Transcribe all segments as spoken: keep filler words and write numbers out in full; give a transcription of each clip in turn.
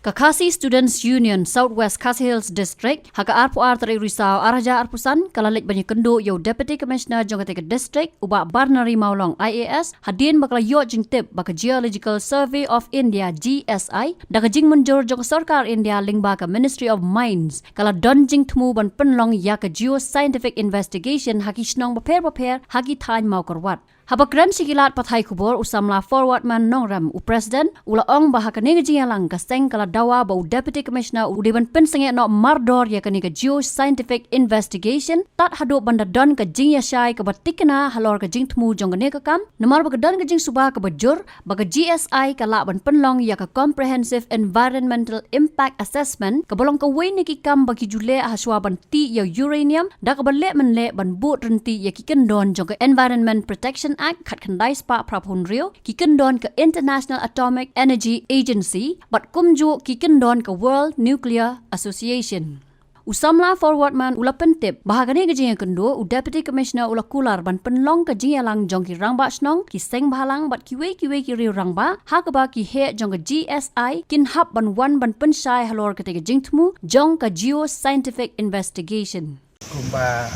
Ka Khasi Students Union South West Khasi Hills District, ha ka arphew ar tarik Risaw arhajar arphew san, ka la leit ban ïakynduh ïa u Deputy Commissioner jong kata ka district, u Bah Barnari Mawlong I A S, hadien ba ka la ïoh jingtip ba ka Geological Survey of India, G S I, da ka jingmynjur jong ka Sorkar India lyngba ka Ministry of Mines, ka la don jingthmu ban pynlong ïa ka geoscientific investigation ha ki shnong bapher bapher ha ki thaiñ Mawkyrwat. Haba kren sha ki lad pathai khubor, u samla Forwardman Nongrem, u President, u la ong ba ha kane ka jingïalang ka seng ka la dawa ba u Deputy Commissioner u dei ban pynsangeh noh mardor ïa kane ka geoscientific investigation, tad haduh ban da don ka jingïashai kaba thikna halor ka jingthmu jong kane ka kam, namar ba ka don ka jingsuba kaba jur ba ka G S I ka lah ban pynlong ïa ka Comprehensive Environmental Impact Assessment, kaba long kawei na ki kam ba ki ju leh hashwa ban tih ïa u uranium, da kaba leh mynleh ban bud ryntih ïa ki kyndon jong ka Environment Protection Act khatkhyndai spah phraphew hynriew, ki kyndon ka International Atomic Energy Agency, bad kumjuh ki kyndon ka World Nuclear Association. U samla Forwardman u la pyntip ba ha kane ka jingïakynduh, u Deputy Commissioner u la kular ban pynlong ka jingïalang jong ki rangbah shnong, ki seng bhalang bad kiwei kiwei ki riew rangbah, ha kaba ki heh jong ka G S I kin hap ban wan ban pynshai halor kata ka jingthmu jong ka geoscientific investigation. Kumba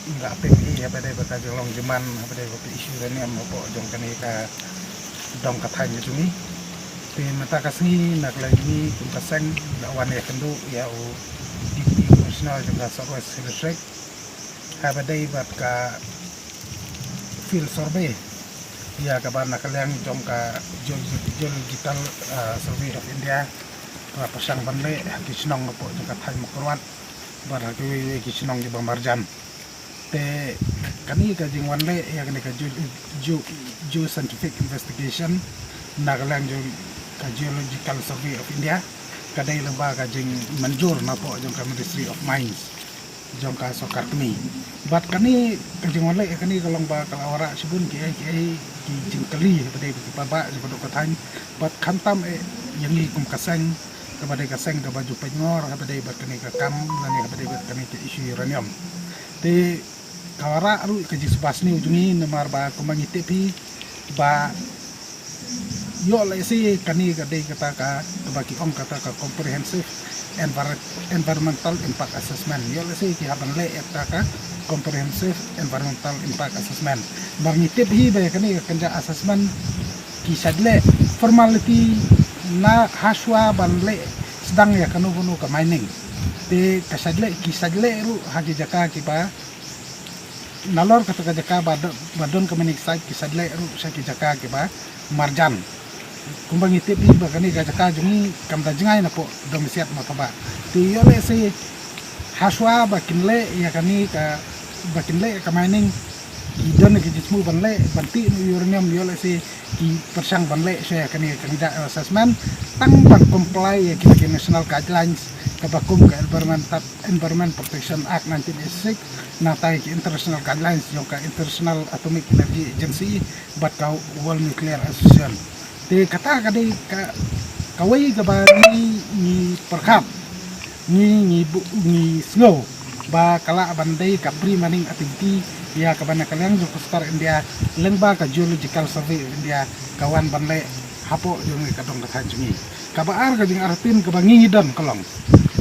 ngi la tip hi, haba dei ba ka jinglong jingman, haba dei ba ka issue uranium hapoh jong kane ka dong ka thaiñ jong ngi. Te mynta ka sngi na ka liang jong ngi kum ka seng la wan ïakynduh ïa u Deputy Commissioner jong ka South West District, haba dei bad ka field survey, ïa kaba na ka liang jong ka Geol-, Geological, ah, Survey of India, kaba pyrshang ban leh ha ki shnong hapoh jong ka thaiñ Mawkyrwat bad ha kiwei kiwei ki shnong kiba marjan. Te kane ka jingwan leh ïa kane ka geo-, geo-, geoscientific investigation na ka liang jong ka Geological Survey of India ka dei lyngba ka jingmynjur napoh jong ka Ministry of Mines jong ka sorkar kmie. Bad kane ka jingwan leh ïa kane ka long ba ka la wanrah shibun kiei kiei ki jingkylli haba dei bad ki paidbah jong ka dong ka thaiñ, bad khamtam eh ïa ngi kum ka seng, kaba dei ka seng kaba ju pynngor haba dei bad kane ka kam lane haba dei bad kane ka issue uranium. Te ka wanrah ruh ka jingsuba sniew jong ngi, namar ba kumba ngi tip hi ba ïoh lehse kane ka dei kata ka, kaba ki ong kata ka Comprehensive Envir-, Environmental Impact Assessment. Ïoh lehse ki hap ban leh ïa kata ka Comprehensive Environmental Impact Assessment. Namar ngi tip hi ba ïa kane ka kynja assessment ki shait leh formality na hashwa ban leh sdang ïa kano kano ka mining. Te ka shait leh, ki shait leh ruh ha ki jaka kiba nalor kata ka jaka ba do-, ba don ka mining site, ki shait leh ruh sha ki jaka kiba marjan. Kumba ngi tip hi ba kane ka jaka jong ngi kam da jngai napoh Dong Mysiat Mothbah. Te ïoh lehse hashwa ba kin leh ïa kane ka, ba kin leh ïa ka mining, ki don ki jingthmu ban leh, ban tih noh uranium, ïoh lehse ki pyrshang ban leh sha ïa kane ka kynja assessment tang ban comply ïa ki, ki national guidelines kaba kum ka Environment, Environment Protection Act nineteen eighty-six, nangta ïa ki international guidelines jong ka International Atomic Energy Agency bad ka World Nuclear Association. Te kata ka dei ka, kawei kaba ngi, ngi pyrkhat, ngi, ngi bu-, ngi sngew ba ka lah ban dei ka pre-mining activity ïa kaba na ka liang jong ka sorkar India lyngba ka Geological Survey of India ka wan ban leh hapoh jong ka dong ka thaiñ jong ngi. Kaba ar, ka jingartatien kaba ngi ngi don ka long,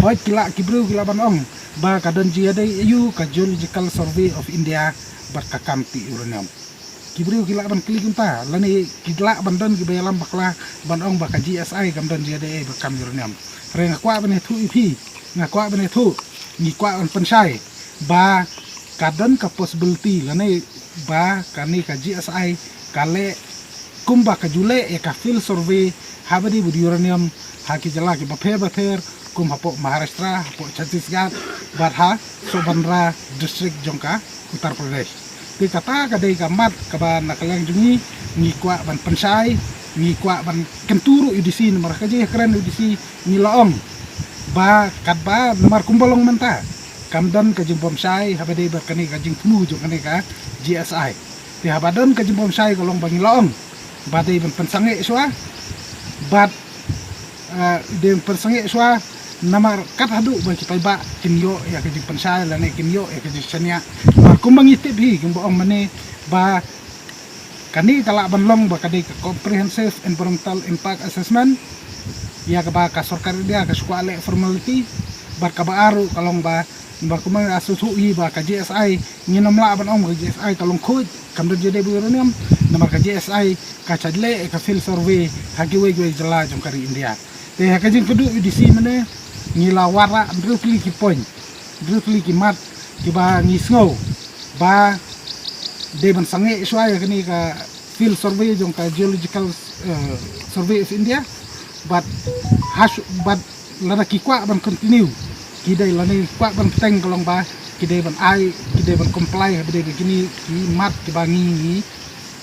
hooid ki lah, ki briew ki lah ban ong ba ka don jingïadei aïu ka Geological Survey of India bad ka kam tih uranium. Ki briew ki lah ban kylli kumta, lane ki lah ban don kiba ïalam bakla ban ong ba ka G S I kam don jingïadei ei bad ka kam uranium. Hynrei nga kwah ban ïathuh ïa phi, nga kwah ban ïathuh, ngi kwah ban pynshai ba ka don ka possibility lane ba kane ka G S I ka leh kumba ka ju leh ïa ka field survey haba dei bad uranium ha ki jylla kiba pher bapher, kum hapoh Maharashtra, hapoh Chhattisgarh, bad ha Sonbhadra district jong ka Uttar Pradesh. Te kata ka dei ka mat kaba na ka liang jong ngi ngi kwah ban pynshai, ngi kwah ban kyntu ruh ïa u D C, namar ka jingkren ïa u D C ngi la ong ba katba namar kumba long mynta kam don ka jingbymshai haba dei bad kane ka jingthmu jong kane ka G S I. Te haba don ka jingbymshai ka long ba ngi la ong ba dei ban pynsangeh shuwa, bad, eh, dei ban pynsangeh shuwa, namar kat haduh ba ki paidbah kin ïoh ïa ka jingpynshai lane kin ïoh ïa ka jingshaniah. Namar kumba ngi tip hi, kumba ong mynne ba kane ka lah ban long ba ka dei ka Comprehensive Environmental Impact Assessment, ïa kaba ka sorkar India ka shu kwah leh formality. Bad kaba ar ruh ka long ba, ba kumba nga sngewthuh hi ba ka J S I, ngin ym lah ban ong ka J S I ka long khuid, kam don jingïadei bad uranium, namar ka J S I ka shait leh ka field survey ha kiwei kiwei jylla jong ka ri India. Te ha ka jingkynduh ïa u D C mynne, ngi la wanrah hynriew tylli ki point, hynriew tylli ki mat kiba ngi sngew ba dei ban sangeh shuwa ïa kane ka field survey jong ka Geological, eh, Survey of India. Bad hash, bad lada ki kwah ban continue, ki dei, lane ki kwah ban bteng ka long ba ki dei ban ai, ki dei ban comply ha ba dei ba kine ki mat kiba ngi, ngi,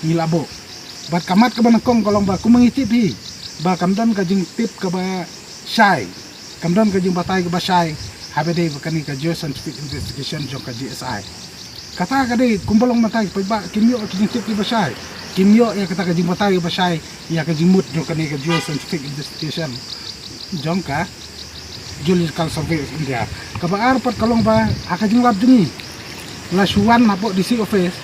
ngi la buh. Bad ka mat kaba nyngkong ka long ba kumba ngi tip hi ba kam don ka jingtip kaba shai, kam don ka jingbatai kaba shai ha ba dei ba kane ka geoscientific investigation jong ka G S I. Kata ka dei kumba long mynta ki paidbah kim ïoh ki jingtip kiba shai, kim ïoh ïa kata ka jingbatai kaba shai ïa ka jingmut jong kane ka geoscientific investigation jong ka Geological Survey of India. Kaba ar pat ka long ba ha ka jinglap jong ngi, la shu wan hapoh D C office,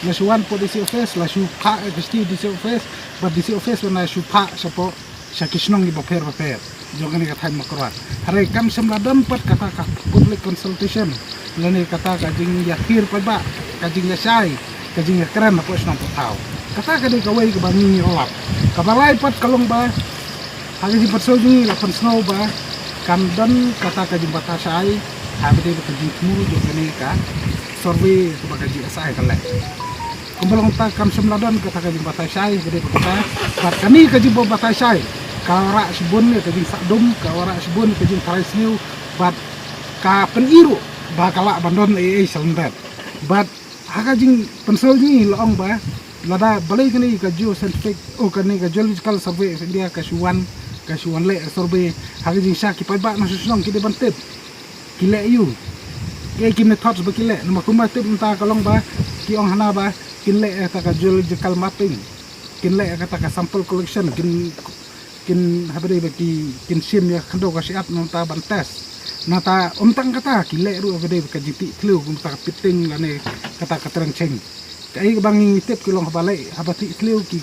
la shu wan hapoh D C office, la shu phah ïa ka shithi D C office, bad D C office wan la shu phah shapoh sha ki shnong kiba pher ba pher jong kane ka thaiñ Mawkyrwat. Hynrei kam shym la don pat kata ka public consultation lane kata ka jingïakhih paidbah, ka jingïashai, ka jingïakren hapoh shnong hapoh thaw. Kata ka dei kawei kaba ngi ngi ïoh lap. Kaba lai pat ka long ba ha ka jingpynsngew jong ngi la pynsngew ba kam don kata ka jingbatai shai ha ba dei ba ka jingthmu jong kane ka survey kaba ka G S I ka leh. Kumba long ta kam shym la don kata ka jingbatai shai ha ba dei ba kata. Bad kane ka jingbatai shai ka wanrah shibun ïa ka jingsah dum, ka wanrah shibun ïa ka jingtharai sniew, bad ka pyni ruh ba ka lah ban don ei ei sha lyndet. Bad ha ka jingpynsngew jong ngi la ong ba lada balei kane ka geoscientific, oh, kane ka Geological Survey of India ka shu wan, ka shu wan leh survey, ha ka jingshah ki paidbah na shnong ki dei ban tip ki leh ïa u, ki, ki methods ba ki leh. Namar kumba tip mynta ka long ba ki ong hana ba kin leh ïa kata ka geological mapping, kin leh ïa kata ka sample collection, kin, kin ha ba dei ba ki, kin shim ïa ka khyndew ka shyiap nangta ban test. Nangta ym tang kata, ki leh ruh ha ba dei ba ka jingtih thliew kum kata ka pitting lane kata ka trenching. Kaei kaba ngi tip ki long haba leh, haba tih thliew ki,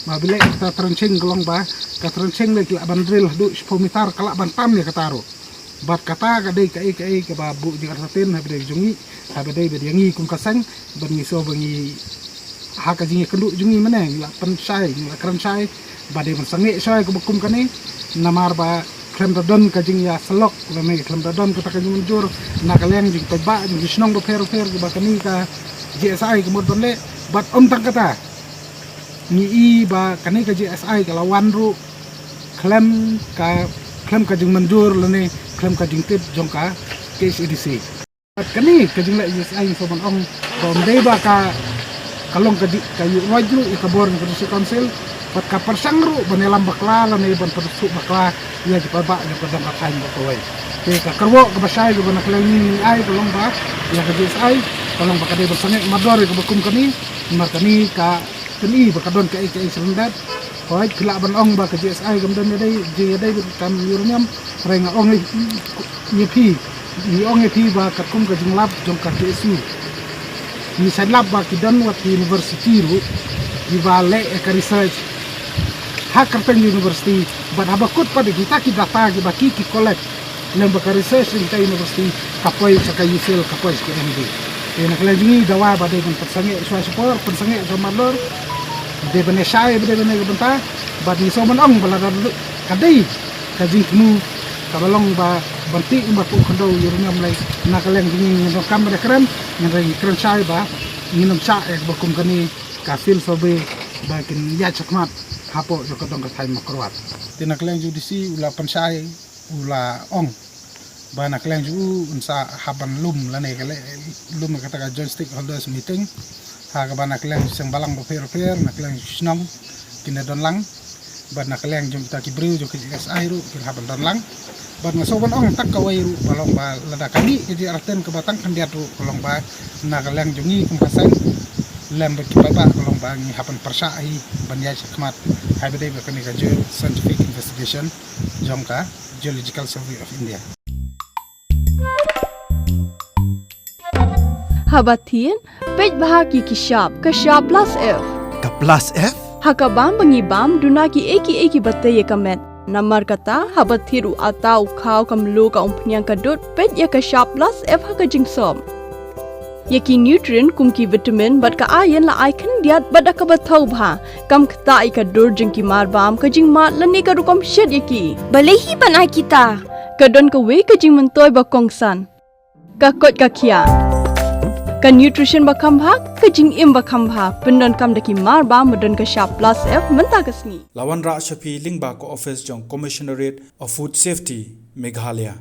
ba ba leh kata trenching ka long ba ka trenching leh ki lah ban drill haduh shiphew meter, ka lah ban tam ïa kata ruh. Bad kata ka dei kaei kaei kaba buh jingïarap ha ba dei jong ngi, ha ba dei ba dei ngi kum ka seng, bad ngi sngew ba ngi ha ka jingïakynduh jong ngi mynne ngi la pynshai, ngi la kren shai ba dei ban sangeh shai kaba kum kane. Namar ba khlem da don ka jingïasyllok lane khlem da don kata ka jingmynjur na ka liang jong ki paidbah jong ki shnong bapher bapher kiba kane ka G S I ka mut ban leh. Bad ym tang kata, ngi i ba kane ka G S I ka la wan ruh khlem ka, khlem ka jingmynjur lane khlem ka jingtip jong ka K H A D C. Bad kane ka jingleh G S I ngi sngewbha ban ong ba ym dei ba ka, ka long ka dih ka ïuh ruh ïa ka bor jong ka District Council, bad ka pyrshang ruh ban ïalam bakla lane ban pynsuh bakla ïa ki paidbah jong ka dong ka thaiñ ba kawei. Te ka kyrwoh kaba shai kaba na ka liang ngi ngi ai ka long ba ïa ka G S I ka long ba ka dei ban sangeh mardor ïa kaba kum kane. Namar kane ka pyni ba ka don kaei kaei sha lyndet. Hooid, phi lah ban ong ba ka G S I kam don ïadei, jingïadei bad kam uranium. Hynrei nga ong ïa phi, ngi ong ïa phi ba katkum ka jinglap jong ka K S U, ngi sa lap ba ki don wat ki university ruh kiba leh ïa ka research ha kyrteng university. Bad haba kut pat ïa kita ki data kiba ki, ki collect lem bad ka research jong ka university ka poi sha ka UCIL, ka poi sha ka M D. Te na ka liang jong ngi dawa ba dei ban pynsangeh shuwa shipor, pynsangeh shuwa mardor, dei ban ïashai ba dei ban ïa ka bynta. Bad ngi sngewbha ban ong ba lada ka dei ka jingthmu kaba long ba ban tih ba ka khyndew uranium lei, na ka liang jong ngi ngin donkam ban ïakren, hynrei ngi kren shai ba ngin ym shah ïa kaba kum kane ka field survey ba kin ïaid shakhmat hapoh jong ka dong ka thaiñ Mawkyrwat. Te na ka liang jong u D C u la pynshai, u la ong ba na ka liang jong u un sa hap ban lum lane ka leh lum kata ka joint stakeholders meeting ha kaba na ka liang jong ki seng balang bapher bapher, na ka liang jong ki shnong kin da don lang, bad na ka liang jong kita ki briew jong ka G S I ruh kin hap ban don lang. Bad nga sngewbha ban ong tang kawei ruh ba long ba lada ka dei ka jingïarap kaba tang khyndiat ruh ka long ba na ka liang jong ngi kum ka seng lem bad ki paidbah ka long ba ngi hap ban pyrshah hi ban ïaid shakhmat ha ba dei ba kane ka geoscientific investigation jong ka Geological Survey of India. Haba thied, peit bha ki ki shap, ka shap plus F. Ka plus F? Ha ka bam ba ngi bam, duna kiei kiei kiba tei ïa ka met. Namar kata, haba thied u ata, u khaw, ka mluh, ka umphniang, ka dud, peit ïa ka shap plus F ha ka jingsop. Ïa ki nutrient kum ki vitamin bad ka iron la ai khyndiat bad da kaba thaw bha. Kam ktah ïa ka dur jong ki marbam, ka jingmad lane ka rukom shet ïa ki. Balei hi ban ai kita? Ka don kawei ka jingmyntoi ba kongsan. Ka koit ka khiah. Ka nutrition ba kham bha, ka jingim ba kham bha. Pyndonkam da ki marbam ba don ka shap plus F mynta ka sngi. La wanrah sha phi lyngba ka office jong Commissionerate of Food Safety, Meghalaya.